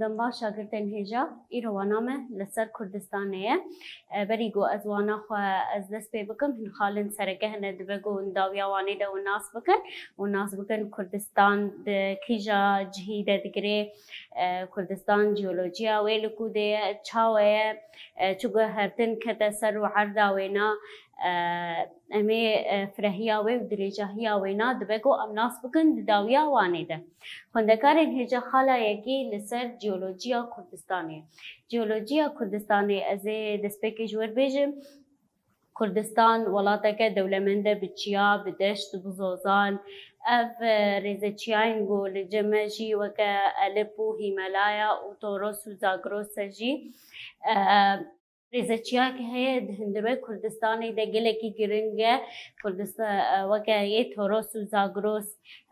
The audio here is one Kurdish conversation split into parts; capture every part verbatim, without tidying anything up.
Dem baş şagirtên hêja, îro wana me li ser Kurdistanê ye. E, berî ku ez wana xwe ez dest pê bikim, hin xalên sereke hene dibe ku hûn dawiya Wanê de hûn nas bikin. Hûn nas bikin Kurdistan di kîja cihî de digirê, e, Kurdistan ciyolojiya wê li ku de ye, çawa ye, e, çi guhertin kete ser û erda wêna, e, em ê, e, firehiya wê û dirêjahiya wêna dibe ku em nas bikin di dawiya Wanê de. Xwendekarên hêja xala yekê li ser ciyolojiya Kurdistanê. Ciyolojiya Kurdistanê, ez ê destpêkê ji wir bêjim, Kurdistan welateke dewlemend e bi çiya, bi deşt, bi zozan. Ev, e, rêzeçiyayên ku li cem me jî weke Elip û Hîmelaya û Toros û Zagros e jî, e, rêzeçiyayeke heye di hundirê Kurdistanê de gelekî giring e. Kurdistan, e, weke yê Toros û Zagros.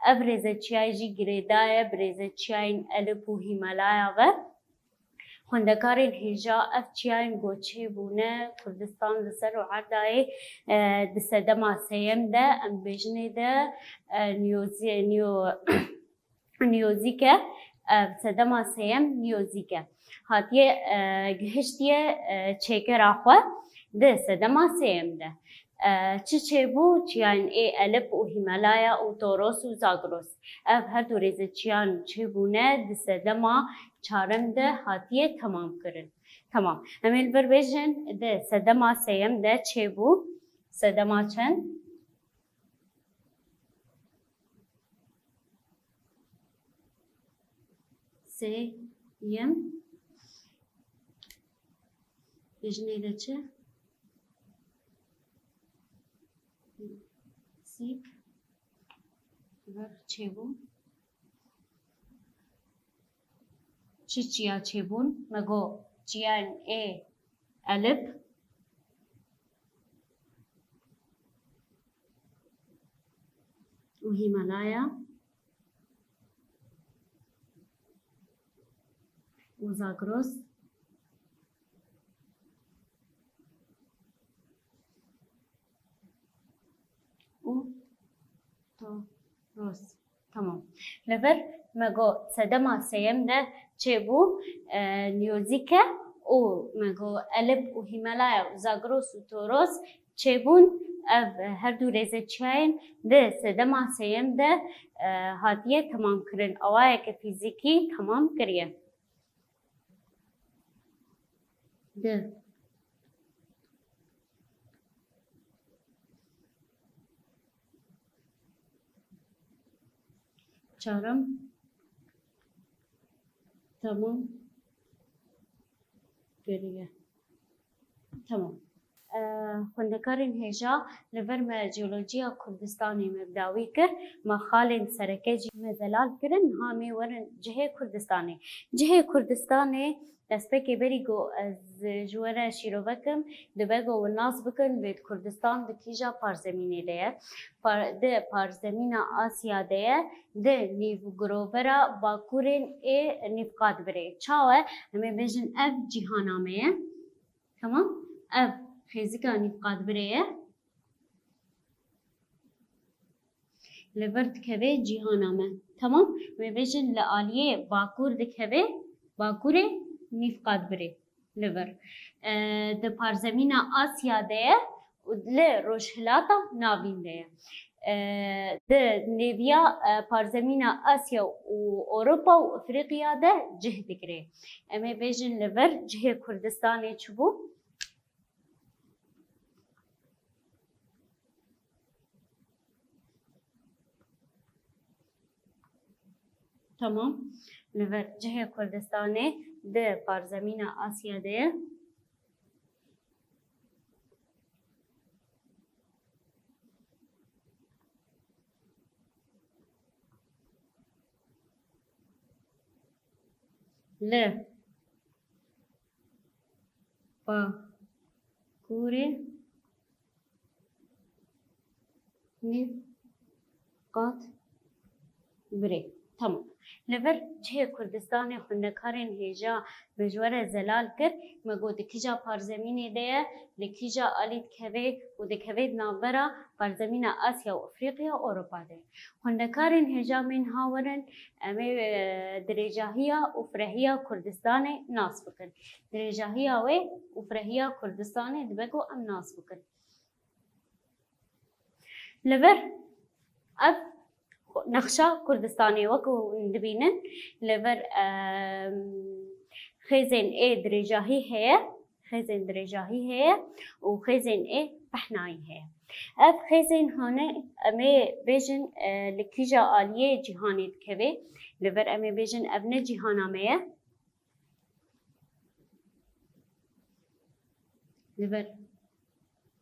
Ev rêzeçiyayê jî girêdayî ye bi rêzeçiyayên Elip û Hîmelaya ve. Xwendekarên hêja ev çiyayên ku çêbûne Kurdistan li ser û erdayê, e, di sedema sêyem de, em bêjinê de, e, niyozî-, niyo-, niyozîk e, e, sedema sêyem niyozîk e. Hatiye, e, gihiştiye, e, çêkera xwe di sedema sêyem de. E, çi çêbû? Çiyayên ê Elip û Hîmelaya û Toros û Zagros. Ev her du rêzeçiyan çêbûne di sedema çarem de hatiye temam kirin. Temam. Em ê li vir bêjin, di sedema sêyem de çêbû. Sedema çend? Sêyem. Bêjinê de çi? Sîk. Ver çêbû. Çi çiya çêbûn? Me got çiyayên ê Elip û Hîmelaya û Zagros û Toros. Tamam. Li vir me got sedema sêyem de çêbû, e, niyozîk e û me got Elip û Hîmelaya û Zagros û Toros çêbûn. Ev her du rêzeçiyayên di sedema sêyem de, e, hatiye temam kirin. Awayeke fîzîkî temam kiriye. Di. Çarem tamam kiriye. Tamam. Eee, xwendekarên hêja, li vir me ciyolojiya Kurdistanê me bi dawî kir, me xalên sereke jî me zelal kirin, niha em ê werin cihê Kurdistanê. Cihê Kurdistanê, destpêkê berî ku ez ji we re şîrove kim, dibe ku hûn nas bikin, vê Kurdistan di kîja parzemînê de ye. Par-, di parzemîna Asya de ye, di nîvgirovera bakurên ê nîvqadbirê. Çawa? Em ê bêjin ev cîhana me ye. Tamam. Ev xêzika nîvqadbirê ye. Li vir dikeve cîhana me. Tamam. Em ê bêjin li aliyê bakur dikeve bakurê nîvqadbirê. Li vir. E, di parzemîna Asya de ye û li Rojhilata Navîn de ye. E, di nêviya, e, parzemîna Asya û Ewropa û Efrîqiya de cih digire. Em ê bêjin li vir cihê Kurdistanê çi bû? Tamam. Li vir cihê Kurdistanê di parzemîna Asya de ye. Li bakurê nîvqadbirê. Tamam. Li vir cihê Kurdistanê xwendekarên hêja me ji we re zelal kir, me got di kîja parzemînê de ye, li kîja alî dikeve û dikeve di navbera parzemîna Asya û Efrîqya û Ewropa de ye. Xwendekarên hêja bên ha werin, em ê, e, dirêjahiya û firehiya Kurdistanê nas bikin. Dirêjahiya wê û firehiya Kurdistanê dibe ku em nas bikin. Li vir ev nexşa Kurdistanê wek hûn dibînin, li vir, em, xêzên ê dirêjahî heye, xêzên dirêjahî heye û xêzên ê pehnayî heye. Ev xêzên hane em ê bêjin, e, li kîja aliyê cîhanê dikeve. Li vir em ê bêjin ev ne cîhana me ye. Li vir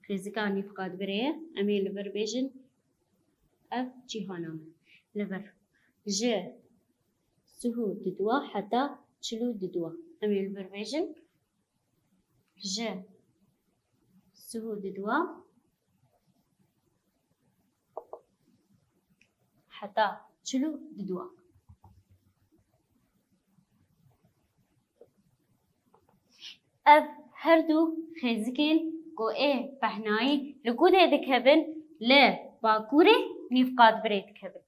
xêzika nîvqatbirê ye. Em ê li vir bêjin ev cîhana me. Li vir ji sih û didua heta çil û didua. Em ê li vir bêjin ji sih û didua heta çil û didua. Ev her du xêzikên ku ê pehnayî li ku de dikevin, li bakurê nîvqatbirê dikevin.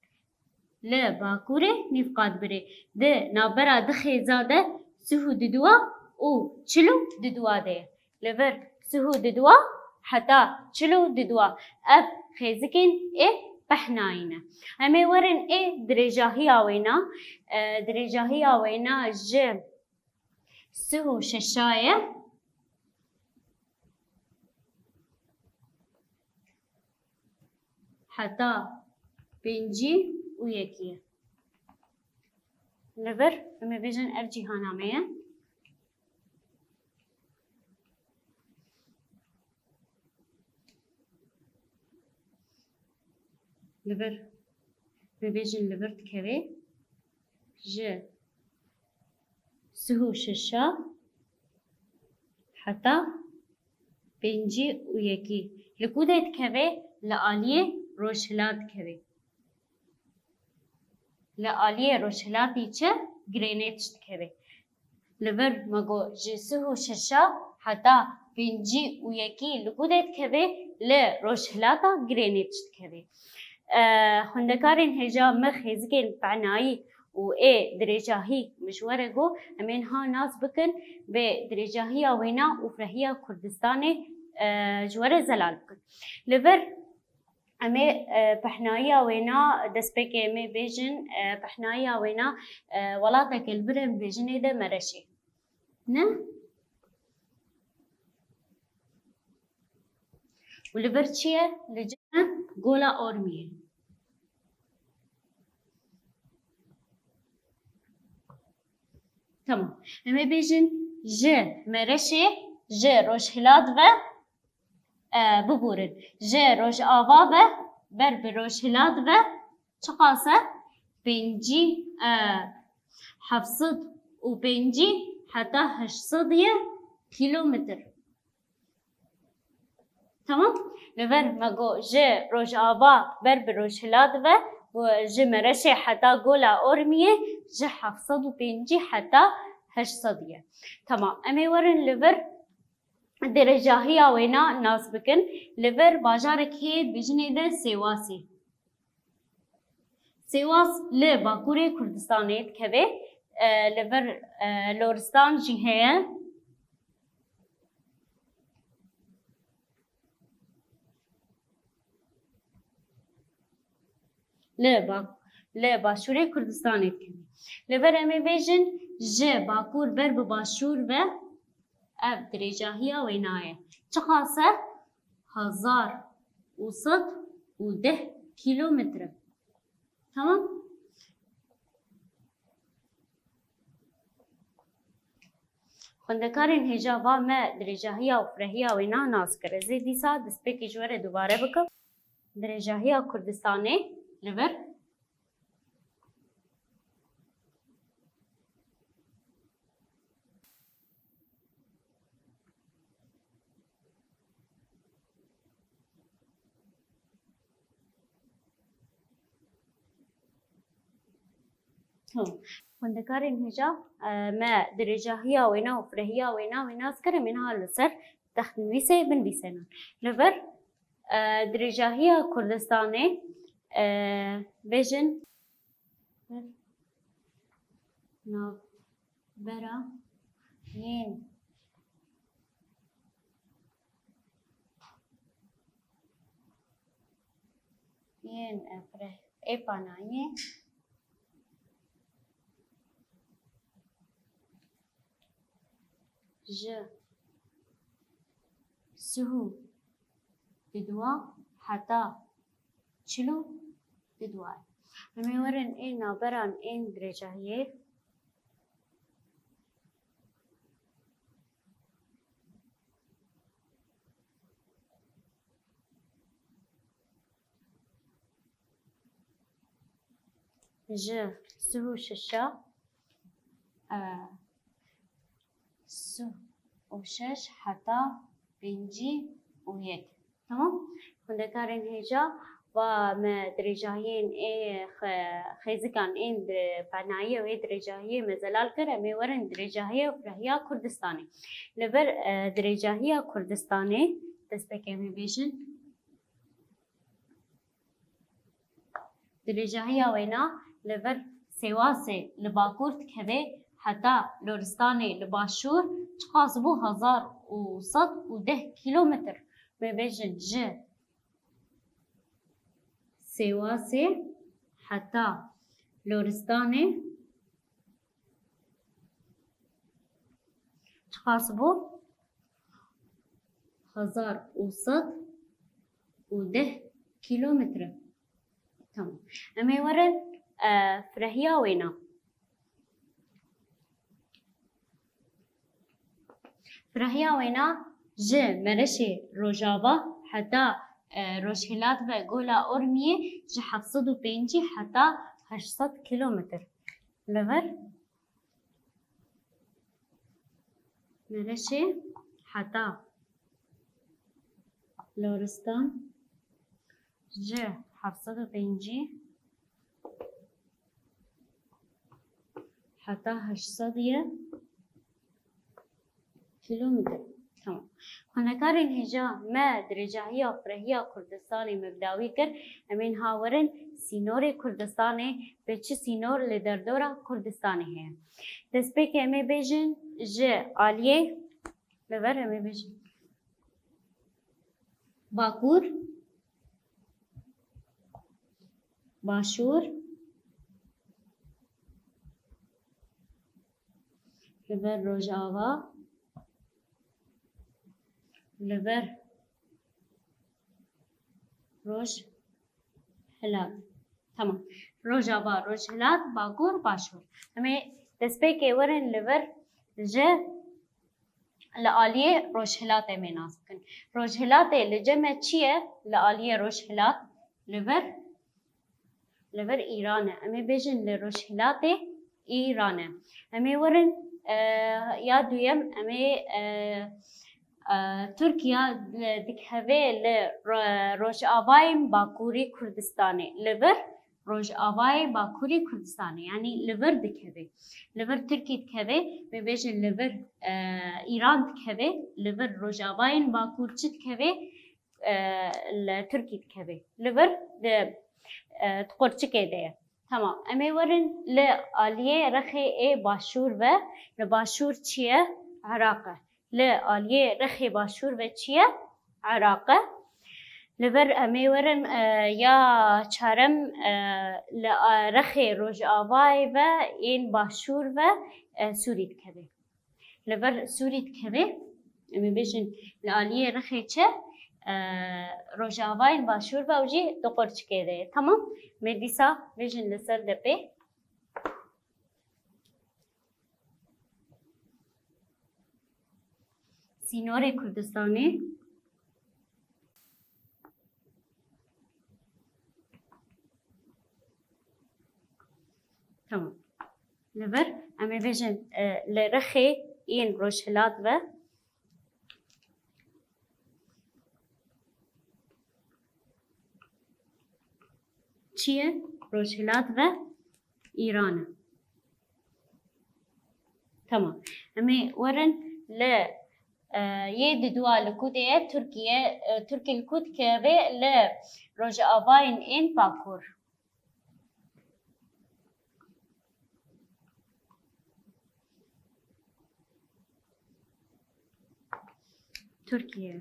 Li bakurê nîvqatbirê di navbera di xêza de sih û didua û çil û didua de ye. Li vir sih û didua heta çil û didua. Ev xêzikên ê pehnayî ne. Em ê werin ê dirêjahiya wêna, e, dirêjahiya wêna ji sih û şeşa ye heta pêncî û yekê ye. Li vir, em ê bêjin ev cîhana me ye. Li vir, em ê bêjin li vir dikeve ji sih û şeşa heta pêncî û yekî. Li ku de dikeve? Li aliyê rojhilat dikeve. Li aliyê rojhilatî çi? Greenwich dikeve. Li vir me got ji sih û şeşa heta pêncî û yekî li ku de dikeve? Li rojhilata Greenwich dikeve. E, xwendekarên hêja me xêzikên pehnayî û ê dirêjahî min ji we re got, em ê niha nas bikin, vê dirêjahiya wêna û firehiya Kurdistanê, e, ji we re zelal bikin. Li vir em ê, e, pehnayiya wêna, destpêkê em ê bêjin, e, pehnayiya wêna, e, welateke li vir em bêjinê de Mereşê. Ne? Û li vir çi ye? Li cem Gola Ormiyê. Tamam. Em ê bêjin ji Mereşê, ji rojhilat ve, e, bibûrin. Ji rojava ve, ber bi rojhilat ve çiqas e? Pêncî, e, heft sed û pêncî heta heşt sed ye kîlometr. Tamam. Li vir me got ji rojava ber bi rojhilat ve, got ji Mereşê heta Gola Ormiyê ji heft sed û pêncî heta heşt sed ye. Tamam. Em ê werin li vir dirêjahiya wêna nas bikin. Li vir bajarek heye di bijinê de Sêwasê. Sêwas li bakurê Kurdistanê dikeve. E, li vir, e, Loristan jî heye. Li ba-, li başûrê Kurdistanê dikeve. Li vir em ê bêjin ji bakur ber bi başûr ve ev dirêjahiya wêna ye. Çiqas e? Hezar û sed û deh kîlometre. Tamam. Xwendekarên hêja va me dirêjahiya û firehiya wêna nas kir. Ez ê dîsa destpêkê ji we re dubare bikim. Dirêjahiya Kurdistanê li vir. Tamam. Xwendekarên hêja, e, me dirêjahiya wêna û firehiya wêna wê nas kir, em ê niha li ser textnivîsê binivîsînin. Li vir, e, dirêjahiya Kurdistanê, e, bêjin navbera yên yên, e, fire-, ê panayê ji sih û didwa heta çil û didwa. Em ê werin ên navberan ên dirêjahiyê. Ji sih û şeşa, e, sih û şeş heta pêncî û yek. Tamam? Xwendekarên hêja, va me dirêjahiyên ê xe-, xêzikan ên di panayî û ê dirêjahiyê me zelal kir, em ê werin dirêjahiya firehiya Kurdistanê. Li vir, e, dirêjahiya Kurdistanê, destpêkê em ê bêjin. Dirêjahiya wêna li vir Sêwasê li bakur dikeve heta Loristanê li başûr çiqas bû? Hezar û sed û deh kîlometr. Me bêjin ji Sêwasê heta Loristanê çiqas bû? Hezar û sed û deh kîlometre. Tamam. Em ê werin, e, firehiya wêna. Firehiya wêna ji Mereşê Rojava heta, e, Rojhilat ve Gola Ormiyê ji heft sed û pêncî heta heşt sed kîlometr. Li vir Mereşê heta Loristan ji heft sed û pêncî heta heşt sed ye kîlometre. Tamam. Xwendekarên hêja, me dirêjahiya firehiya Kurdistanê me bi dawî kir. Em ê niha werin sînorê Kurdistanê, bi çi sînor li derdora Kurdistanê heye. Destpêkê em ê bêjin ji aliyê, li vir em ê bêjin Bakur, Başûr, li vir Rojava, li vir Rojhilat. Tamam. Rojava, Rojhilat, Bakur, Başûr. Em ê destpêkê werin li vir ji li aliyê Rojhilatê em ê nas bikin. Rojhilatê li cem me çi ye? Li aliyê Rojhilat, li vir, li vir Îran e. Em ê bêjin li Rojhilatê Îran e. Em ê werin, e, ya duyem, em ê, e, e, Tirkiye li, dikeve li ro-, rojavayên Bakurî Kurdistanê. Li vir Rojavayê Bakurê Kurdistanê, yanî li vir dikeve. Li vir Tirkî dikeve, me bêjin li vir, e, Îran dikeve, li vir rojavayên Bakur çi dikeve, e, li Tirkî dikeve. Li vir di, e, di qurçikê de ye. Tamam. Em ê werin li aliyê rexê ê başûr ve, li başûr çi ye? Iraq e. Li aliyê rexê başûr ve çi ye? Iraq e. Li vir em ê werin, e, ya çarem, e, li a-, rexê rojavayê ve yên başûr ve, e, Sûrî dikeve. Li vir Sûrî dikeve, em ê bêjin li aliyê rexê çi? E, rojavayên başûr ve û jî di qurçikê de ye. Tamam? Me dîsa bêjin li ser depê. Sînorê Kurdistanê. Tamam. Li vir, em ê bêjin, e, li rexê yên rojhilat ve çi ye? Rojhilat ve Îran e. Tamam. Em ê werin li, e, yê di dua li ku de ye Tirkiye, e, Tirkiye li ku dikeve li rojavayên ên bakur. Tirkiye.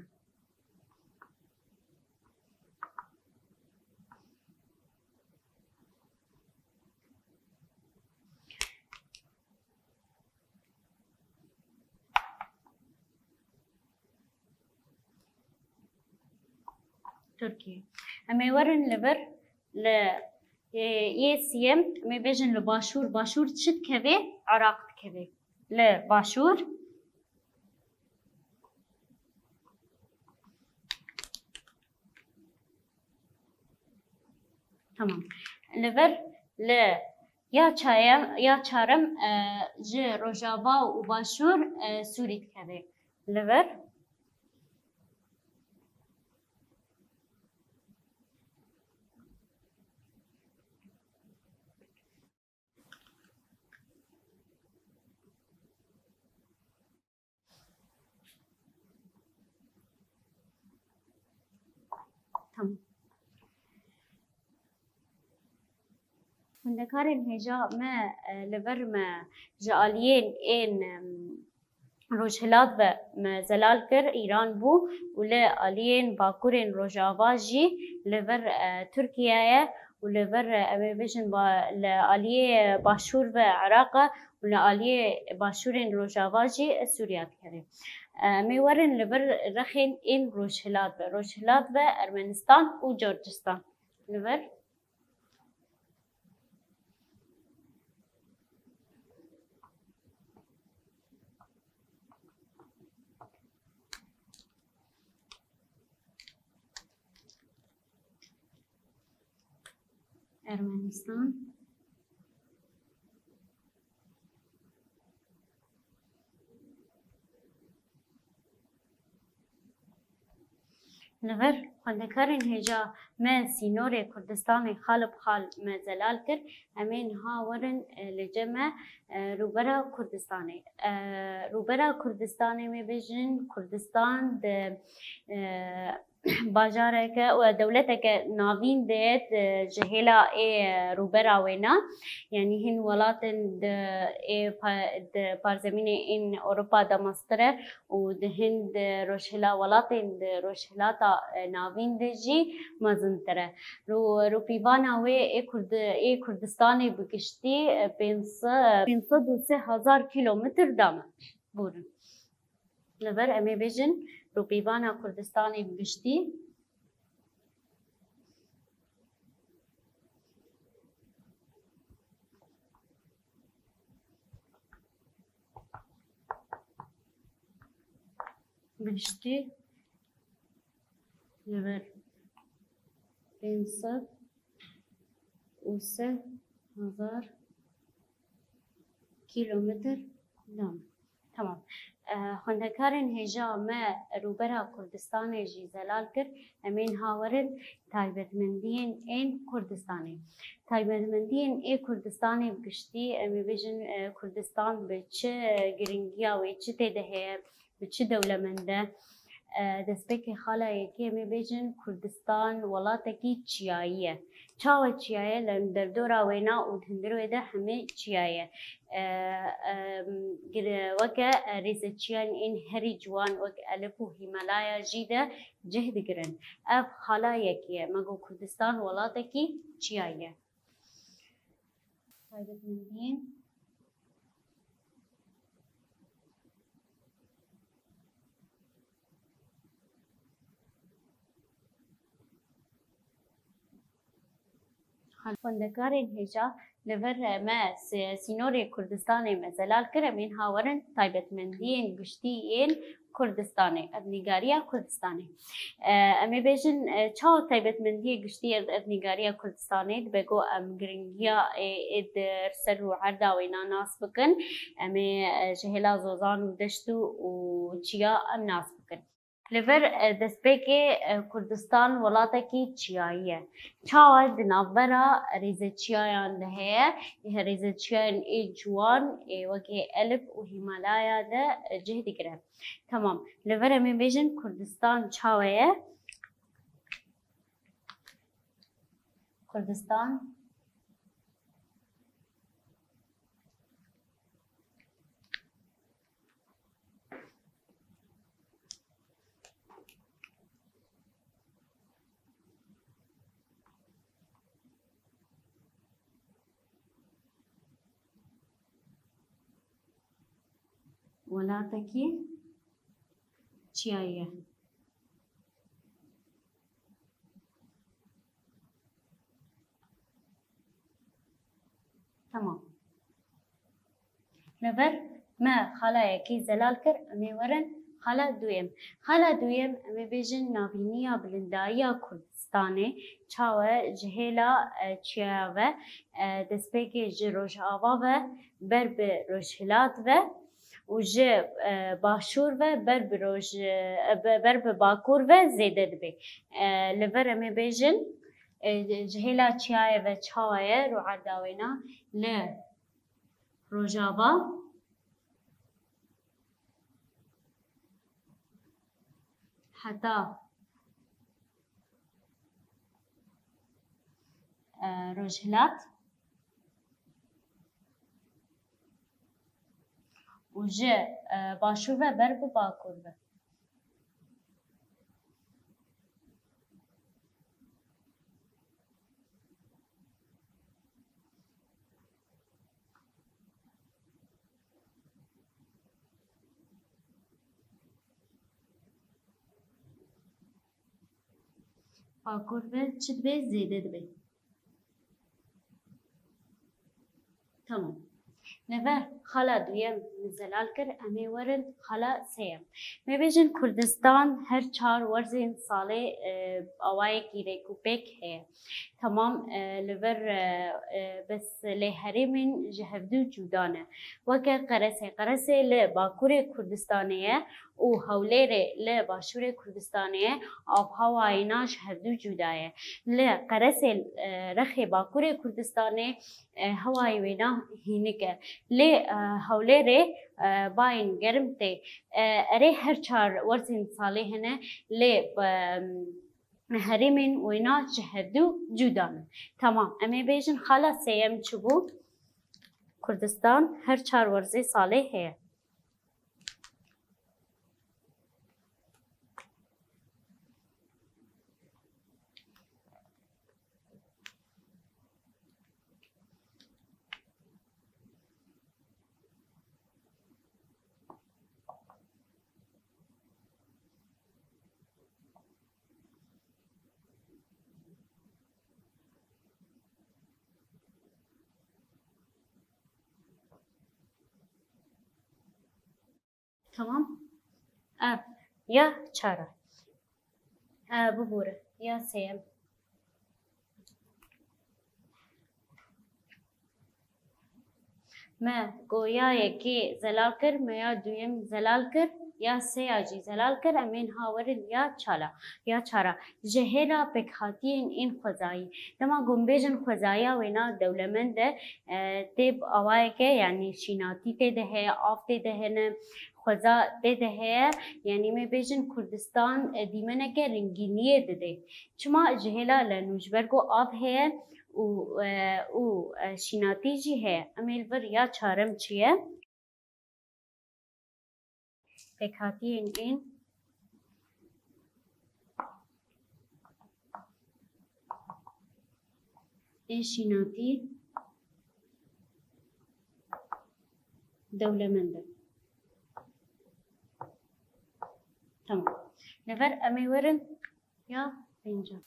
Tirkiye. Em ê werin li vir, li, e, yê siyem, em ê bêjin li başûr. Başûr çi dikeve? Iraq dikeve. Li başûr. Tamam. Li vir, li ya çayem, ya çarem, e, ji rojava û başûr, e, Sûrî dikeve. Li vir. Tamam. Xwendekarên hêja me, e, li vir me ji aliyên ên, em, rojhilat ve me zelal kir, Îran bû û li aliyên bakurên rojava jî li vir, e, Tirkiye ye û li vir, e, em ê bêjin ba-, li aliyê başûr ve Iraq e û li aliyê başûrên rojava jî Sûriye dikeve. E, em ê werin li vir rexên ên rojhilat ve, rojhilat ve Ermenistan û Gurcistan. Li vir. Ermenistan. Li vir xwendekarên hêja me sînorê Kurdistanê xal bi xal me zelal kir. Em ê niha werin, e, li cem me, e, Rûbera Kurdistanê. E, Rûbera Kurdistanê, em ê bêjin Kurdistan di, e, bajareke û dewleteke navîn de, e, ji hêla ê, e, Rûbera wêna. Yanî hin welatên di ê pa-, di parzemînê ên Ewropa de mestir e û di hin di rojhila-, welatên di Rojhilata, e, Navîn de jî mezintir e. Rû-, rûpîvana wê ê Kurd-, ê Kurdistanê bi giştî, e, pênc sed, pênc sed û sê hezar kîlometr dam e. Bûrin. Li vir em ê bêjin rûpîvana Kurdistanê bi giştî. Bi giştî li vir pênc sed û sê hezar kîlometr dam. Tamam. Eh, xwendekarên hêja me Rûbera Kurdistanê jî zelal kir. Em ê niha werin taybetmendiyên ên Kurdistanê. Taybetmendiyên ê Kurdistanê bi giştî, em ê bêjin, eh, Kurdistan bi çi giringiya wê, çi tê de heye, bi çi dewlemend e? E, destpêkê xala yekê em ê bêjin Kurdistan welatekî çiyayî ye. Çawa çiya ye? Li derdora wêna û di hundir wê de hemê çiya ye. E, e, gire-, weke, e, rêzeçiyên ên herî ciwan wek Elip û Hîmalaya jî de cih digirin. Ev xala yekê ye. Me got Kurdistan welatekî çiyayî ye. Taybetmendiyên Xwendekarên hêja li vir me si-, sînorê Kurdistanê me zelal kir, em ên ha werin taybetmendiyên giştî yên Kurdistanê, erdnîgariya Kurdistanê. E, em ê bêjin, e, çawa taybetmendiyê giştî erd-, erdnîgariya Kurdistanê dibe ku em giringiya ê, ê di ser rû erda wêna nas bikin, em ê, e, ji hêla zozan û deşt û, û çiya em nas bikin. Li vir, e, destpêkê, e, Kurdistan welatekî çiyayî ye. Çawa di navbera rêzeçiyayan de heye, rêzeçiyayên ê ciwan, ê wekî Elp û Hîmalaya de, e, cih digire. Tamam. Li vir em ê bêjin Kurdistan çawa ye? Kurdistan. Welatekî çiyayî ye. Tamam. Li vir me xala yekî zelal kir, em ê werin xala duyem. Xala duyem, em ê bêjin navîniya bilindayiya Kurdistanê, çawa ji hêla, e, çiyaya ve, e, destpêkê ji rojava ve ber bi rojhilat ve û ji, e, başûr ve ber bi roj, e, be-, ber bi bakur ve zêde dibe. E, li vir em ê bêjin, e, ji hêla çiyayê ve çawa ye, rûerda wêna li rojava heta, e, rojhilat û ji, e, başûr ve ber bi bakur ve. Bakur ve çi dibe? Zêde dibe. Tamam. Li vir xala duyem min zelal kir, em ê werin xala sêyem. Me bêjin Kurdistan her çar werzên salê, e, awayekî rêkûpêk heye. Tamam, e, li vir, e, e, bes lê herêmên ji hevdû cuda ne. Weke Qeresê, Qeresê li bakurê Kurdistanê ye û Hewlêrê li başûrê Kurdistanê ye, avhewayê wêna ji hevdû cuda ye. Li Qeresê, e, rexê bakurê Kurdistanê, e, hewayê wêna hînik e. Lê, e, Hewlêrê, e, bayên germ tê. E, erê her çar werzên salê hene, lê, e, herêmên wêna ji hevdû cuda ne. Tamam, em ê bêjin xala sêyem çi bû? Kurdistan her çar werzê salê heye. Tamam. Ev ya çar a. E, bibûre. Ya sêyem. Me go ya yekê zelal kir, me ya duyem zelal kir, ya sêya jî zelal kir, em ên ha werin ya çala, ya çara. Ji hêla pêkhatiyên ên xwezayî. Dema ku em bêjin xwezaya wêna dewlemend e, e, tê bi awayeke, yanî şînatî tê de heye, av tê de hene, xweza tê de heye, yanî me bêjin Kurdistan, e, dîmeneke rengîniyê dide. Çima? Ji hêla lenû, ji ber ku av heye û, e, û, e, şînatî jî heye. Em ê li vir ya çarem çi ye? Pêkhatiyên ên ê şînatî dewlemend e. Tamam. Li vir em ê werin ya pênca.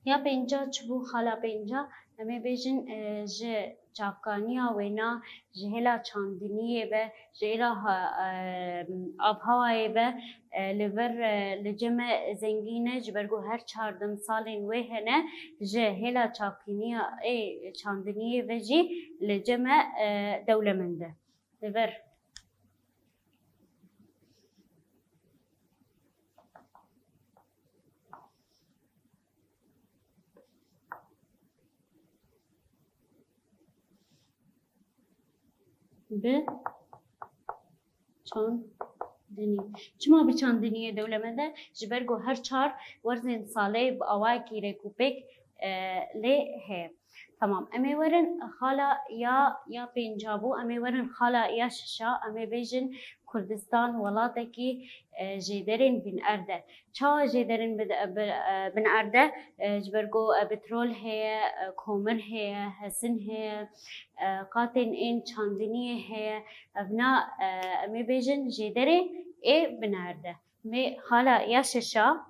Ya pênca çi bû, xala pênca? Em ê bêjin, e, ji çavkaniya wêna, ji hêla çandiniyê ve, ji hêla ha-, e, avhewayê ve, e, li vir, e, li cem me zengîn e, ji ber ku her çar demsalên wê hene, ji hêla çavkaniya ê çandiniyê ve jî li cem me, e, dewlemend e. Li vir. Bi çandinî. Çima bi çandiniyê dewlemend e? Ji ber ku her çar werzên salê bi awayekî rêkûpêk, e, lê heye. Tamam, em ê werin xala ya, ya pênca bû, em ê werin xala ya şeşa, em ê bêjin Kurdistan welatekî, e, jêderên binerd e. Çawa jêderên bi-, bi-, e, binerd e? E, ji ber ku, e, petrol heye, e, komir heye, hesin heye, e, qatên ên çandiniyê heye. Evna, e, em ê bêjin jêderê ê binerd e. Mê xala ya şeşa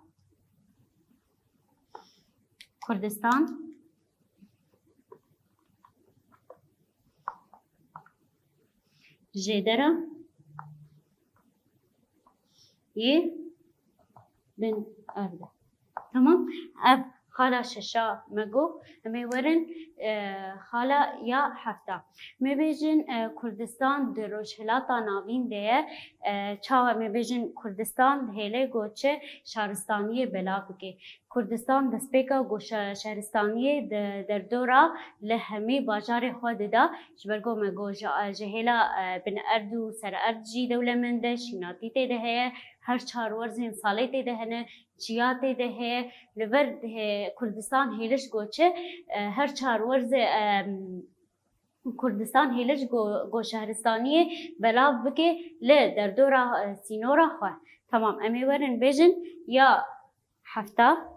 Kurdistan jêdera yê binerd e. Tamam. Ev xala şeşa me got. Em ê werin, e, xala ya hefta. Me bêjin, e, Kurdistan di Rojhilata Navîn de ye. E, çawa me bêjin Kurdistan dihêle ku çi şaristaniyê belav bike. Kurdistan destpêka ku şe-, şaristaniyê di derdora li hemî bajarê xwe dida. Ji ber ku me got ji, ji hêla, e, binerd û sererd jî dewlemend e, şînatî tê de heye, her çar werzên salê tê de hene, çiya tê de heye. Li vir, e, Kurdistan hêliş ku çi, e, her çar werzê, e, Kurdistan hêliş ku, ku şehristaniyê belav bike li derdora, e, sînora xwe. Tamam, em ê werin bêjin ya hefta.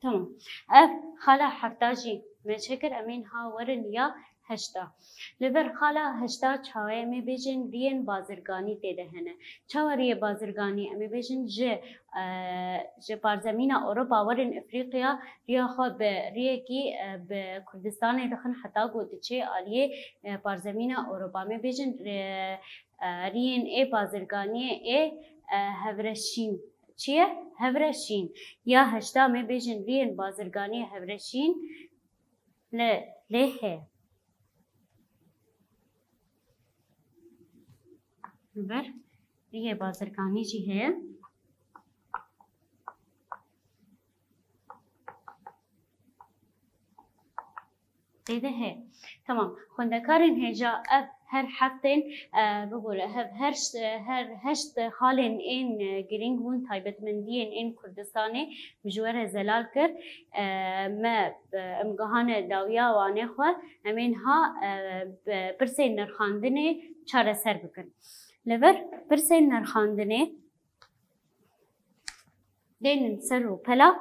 Tamam. Ev xala hefta jî me çêkir, em ê niha werin ya heşta. Li vir xala heşta çawa ye, em ê bêjin riyên bazirganî tê de hene. Çawa riyê bazirganî? Em ê bêjin ji, e, ji parzemîna Ewropa werin Efrîqiya, riya xwe bi riyekî, e, bi Kurdistanê dixin heta ku diçê aliyê, e, parzemîna Ewropa. Em ê bêjin, e, e, riyên ê bazirganiyê ê, e, hevreşîn. Çi ye? Hevreşîn. Ya heşta me bêjin riyên bazirganiyê hevreşîn li lê heye. Ver, riyê bazirganî jî heye. Tê de heye. Tamam. Xwendekarên hêja ev her heftên, e, bibûre, hev her ş-, her heşt xalên ên, e, girîng bûn, taybetmendiyên ên Kurdistanê min ji we re zelal kir. E, me, e, em gihane dawiya wanê xwe, em ê niha, e, bi pirsên nirxandinê çareser bikin. Li vir pirsên nirxandinê, Dênin ser rûpela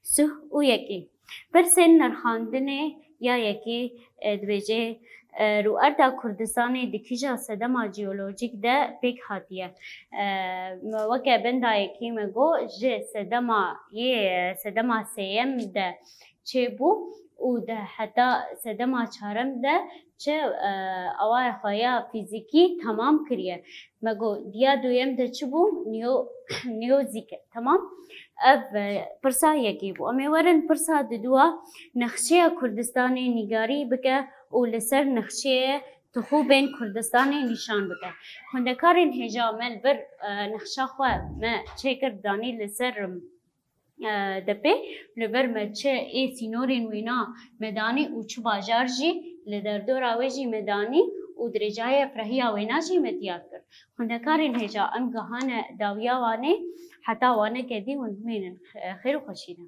suh û yekê. Pirsên nirxandinê ya yekê, e, dibêje, e, rûerda Kurdistanê di kîja sedema jeolojîk de pêk hatiye? E, me weke benda yekê me got, ji sedema yê, sedema sêyem de çêbû û de heta sedema çarem de çi, e, awayê xwe ya fîzîkî temam kiriye. Me got, diya duyem de çi bû? Neo-, neozîk e. Temam. Ev, e, pirsa yekê bû. Em ê werin pirsa didua. Nexşeya Kurdistanê nîgarî bike û li ser nexşeyê tixûbên Kurdistanê nîşan bike. Xwendekarên hêja me li vir, e, nexşa xwe me çêkir danî li ser, e, depê, li vir me çi ê sînorên wêna me danî û çi bajar jî li derdora wê jî me danî û dirêjayê frehiya wêna jî me diyar kir. Xwendekarên hêja, em gihane dawiya Wanê, heta Waneke dî hûn bimînin, xêr û xweşî de.